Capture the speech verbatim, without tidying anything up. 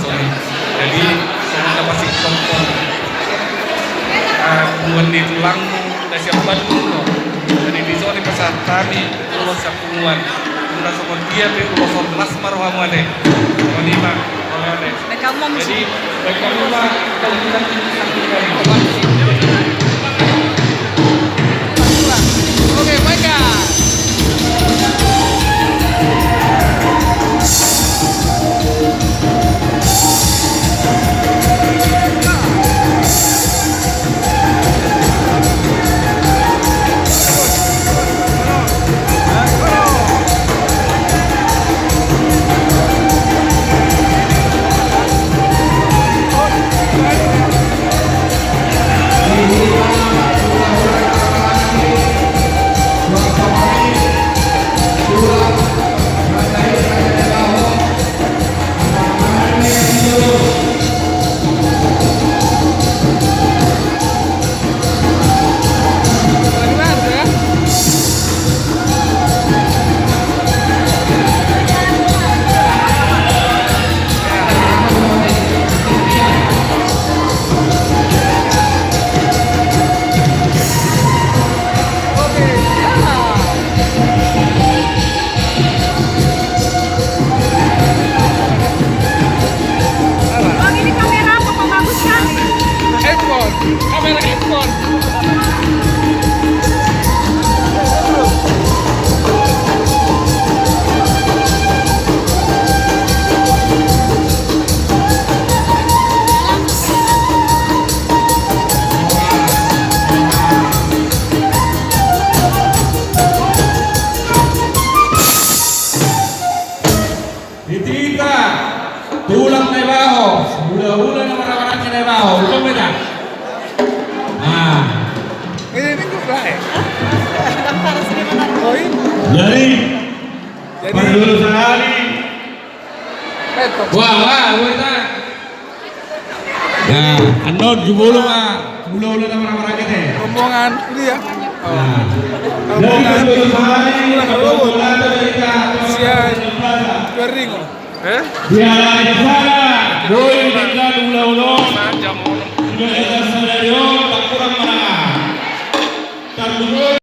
Jadi, songon na pasingkophon, ah, punguan ni tulangmu na sian Bandung do. Jadi, dison i pasahat hami ulos sian punguan. Muna songon dia pe ulos on, las ma rohamu ate. Songon i ma, songon i ate. Baik, kamu mau musik? Jadi, baik, kamu ma. Oke, baik, ya. Bang, ini kamera apa kok bagus sekali? Handphone, kamera handphone. Di hita, tulang Naibaho, hulahula na marhahamaranggi Naibaho, ulang beta. Nah. Ini, ini gue lah, ya. Oh, ini. Jadi, jadi, parjolo sahali. Wah, wah, wah, wah. Nah, annon jumolo ma hulahula na marhahamaranggi ate. Rombongan kuliah. Nah. Rombongan. Jadi, parjolo sahali, parjolo sahali, sian Tuaringo. Eh? Di alai di sana, boi dengan hulahula. Sudah kita sadari on, tak kurang mana. Tarlumobi.